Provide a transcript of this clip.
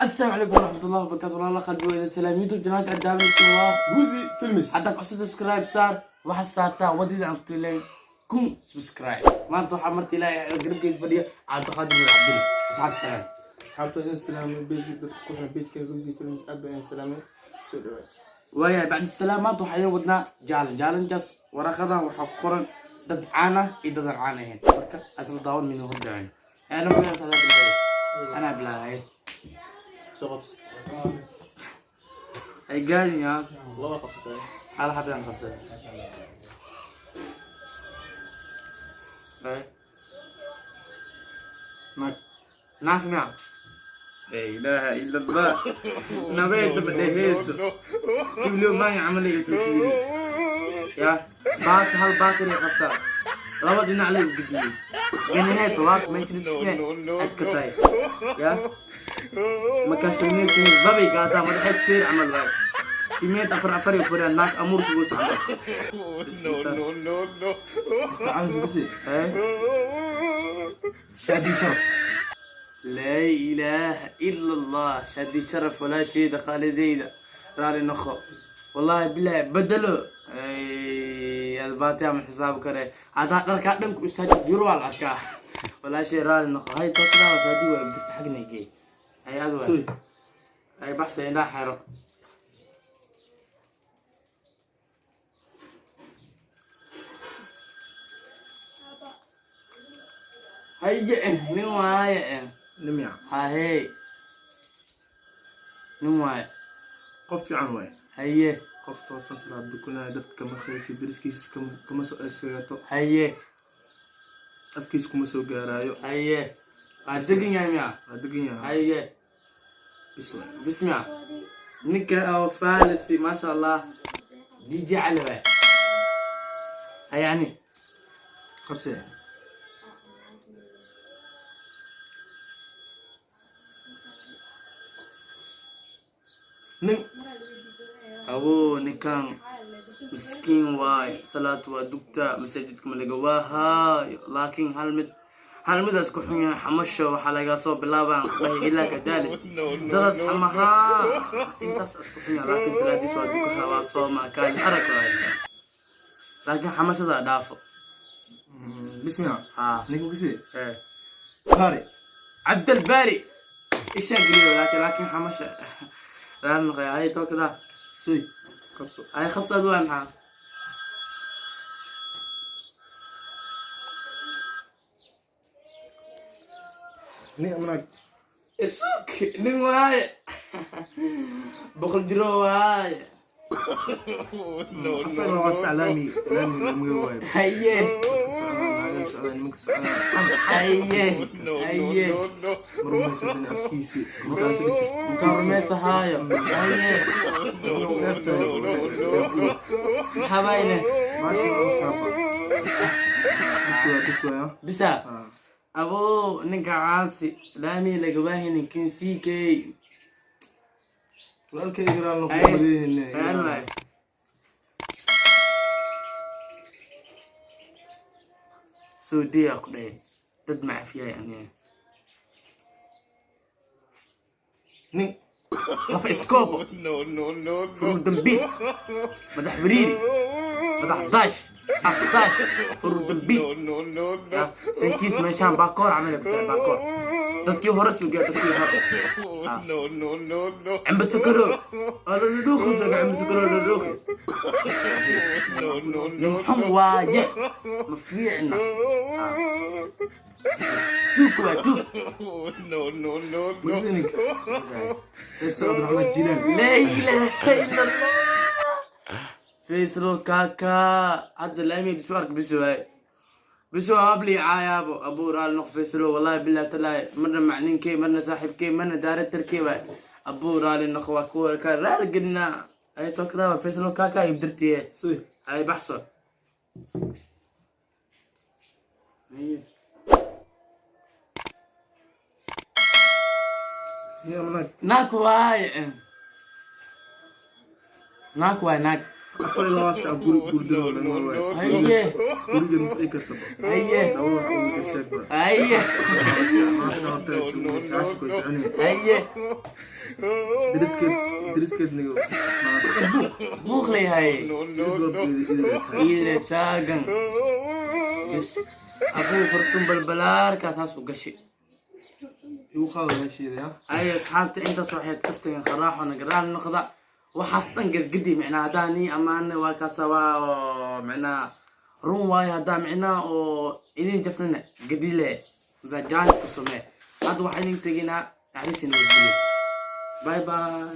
Asalaamu calaykum waraxmatullahi wabarakaatu. Walaala qalbigooda salaam. YouTube channelka aad daawanaysa waa Rusi Films. Haddaad cusub, subscribe saar. Waxaad saartaa wadida aan ku tilayn 1000 subscribe. Maanta waxaa marti Ilaahay garabkeed fadhiya Cabdiqaadir bin Cabdil. Asxaab, salaam. Asxaabta idin salaamay, page dadka ku xiran page-ka Rusi Films aad baan idin salaamay. Soo dhawaad. Waayahay, bacdi salaam, maanta waxaa idin wadnaa challenge. Challengeaas waraqadan waxaa ku qoran dad caan ah iyo dad aan caan ahayn. Marka asla daawan min hordhacin. Ana bilahay, anaa bilahay. Soo qabso. Ay gaadin yaa. Laba qabsatay. Hal xabaan qabsaday. Ay. Naag. Naag miya? La ilaha illa Allah. Nabeeta badheheeso kibliyo maanya camal ay tusiiri ya baat hal baatinay qabtaa, laba dhinac lay u gudiyey ganaheed waak meesha liskume aad ka tahay ya makashaneysin zabay gaataa madaxeed feer camal waay timeed afar afar ay furiyaan naag amuur sugu socda. No. Tacaan basi. Eh? Shaadi Sharaf. Laa ilaaha ila Allah. Shaadi Sharaf, walaashayda khaalidayda, raali noqo. Wallahi bilahi bedelo albaatiya ma xisaab kare. Haddaa dharkaa dhanku istaajid yur waa la arkaa. Walaashay, raali noqo. Hay, tookada shaadi waa dirta xagnay geey. Hay, ad waay. Suy. Hay, baxsa, indhaa xero. Haye, nin waaye. Nimiya. Hahey, nin waaye. Qof fiican waay. Haye. Qof toosan, salaad dukanaya, dadka kama khaysi, dariskiisa kama soo sheegato. Haye. Afkiisa kuma soo gaaraayo. Haye, waa degan yahay miya? Waa degan yahay. Haye. Bis waay. Bismiya ninka oo faalisi, maasha Allah, DJ Cali waay. Haye, ani. Qabsee. Nin. Abo, ninkan miskiin waay, salaad waa dugta, masaajidka ma laga waahaayo, laakiin hal mid, hal midaas ku xun yahay: xamasho. Waxaa laga soo bilaabaan dhahi ilaa kadalik dadaas xamahaa intaas isku xun yahay, laakiin salaadiis waa dukaha, waa sooma, kaali arag waay, laakiin xamashada dhaafo. Bismiya. Haa. Ninka kasi. Eh. Baari. Cabdalbaari ishaa geliyo, laakiin xamasha raali noqoy. Hay, tookada. Suy. Qabso. Hay, qabsad waa maxaa? Nin ama naag? Isuk, nin waaye, 100 jiro waaye. No. Afar waa saclaami laami lamaga waayo. Haye. Socdaan, naagaa socdaan, nimanka socdaan. Haye. No, no. Haye. No. Ma rumaysanin afkiisi markaa fadhiisi. Mukaa rumaysahaayo? Haye. No. Habayne. Maasha Allah, bis waa, bis waa. Bisa. Ah. Abo, ninka caasi laami lagawaahi, ninkin ck. Walaalkay garaan noqo. Haye. Maleeyne. Hayan waay. Soo diya ku dhahay dad macafiyay aniga. Nin. Lafa iskoobo. No. Furur dambiil, madax bariiri, madax daash, af daash, furur dambiil. No. Sankiis meeshaan baakoor camal ay ku tahay, baakoor dadkii hore sugaa, dadkii hore. No. Camba sokoro oo ladhuuqi suga, camba sokoro ladhuuqi. No. Nin xun waaye, ma fiicna. Tuug waa tuug. No. Magisa ninka Faisal Cabdiraxmaan Jilaan. Laa ilaaha ila Allah. Faisal kaka hadda laamiga isu ark biso waay, biso abli caayaabo. Abu, raali noq Faisal. Wallahi billahi talaahi, marna macninkey, marna saaxiibkey, marna directorkey waay. Abu, raali noq, waa kuwa ka raali gelinaa. Ay tokraa Faisal kaka ibdirtiye. Suy. Ay, baxso. Nin ama naag? Naag waaye, naag waay, naag. 24 saac guri gurdado dhan waay. Haye. Guriga ma fadhi kartaba. Haye. Dawada wax ugu sheegba. Haye. Maanta horta 90 way soconaya. Haye. Dariskeed dariskeed nigo. Buuq leeyahay. No, no, no. Iidle taagan bis abuu Fartun Balbalaarkaa saas u gashay. Igu qaado meesheeda ya. Ay, asxaabta, intaas waxay kaftagan qaraaxo nagaraal noqda. Waxaas dhan gadgadi micnaa haddaa nii amaana waa kaasa, waa oo micnaa run waayo. Haddaa micnaa oo idin jafnana gadile jaan ku samee. Hadda waxaa idin teginaa naxariis, nabadgelyo, bye bye.